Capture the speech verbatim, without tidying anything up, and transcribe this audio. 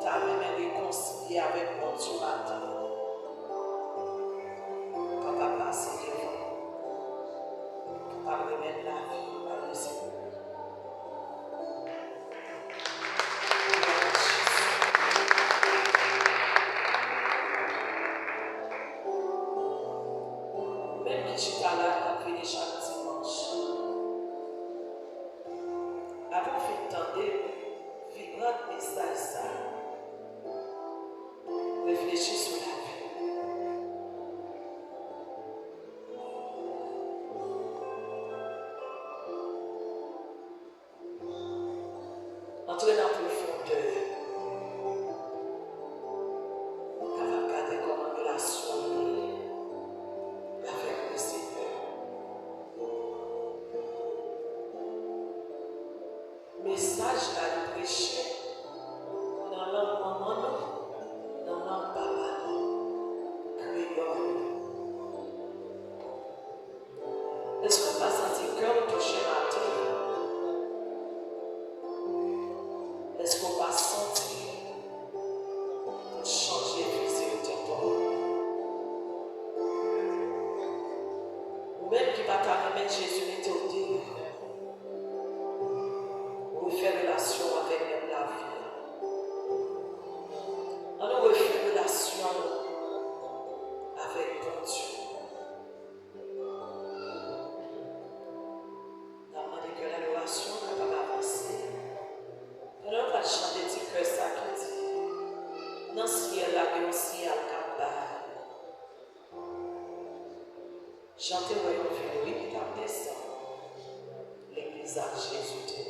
ta renmen rekonsilye avèk Bondye maten, kapab pase devan, kapab remèt lavi bay Senyè. Ou menm ki chita la k ap vini chak dimanch, apre w fin tande vibrant mesaj sa a, reflechi sou lavi. Antre nan pwofondè. Ou kapab gade kòman relasyon w ye avèk Lesenyè. Mesaj la li preche nan lang manman nou, nan lang papa nou, kreyòl. Èske w pa santi kè w touche maten an? Èske w pa santi pou chanje vize yo te ba w? Ou menm ki pa ta renmen Jezi mete w deyò, refè relasyon w avèk Mèt lavi a. Ann nou refè relasyon nou avèk Bondye. N ap mande ke ladorasyon kapab avanse. Pandan nou pral chante ti kè sa ki di, nan syèl la gen yon siyal k ap bay. Jan te wè yon vil wi ki t ap desann. Legliz ak Jezi te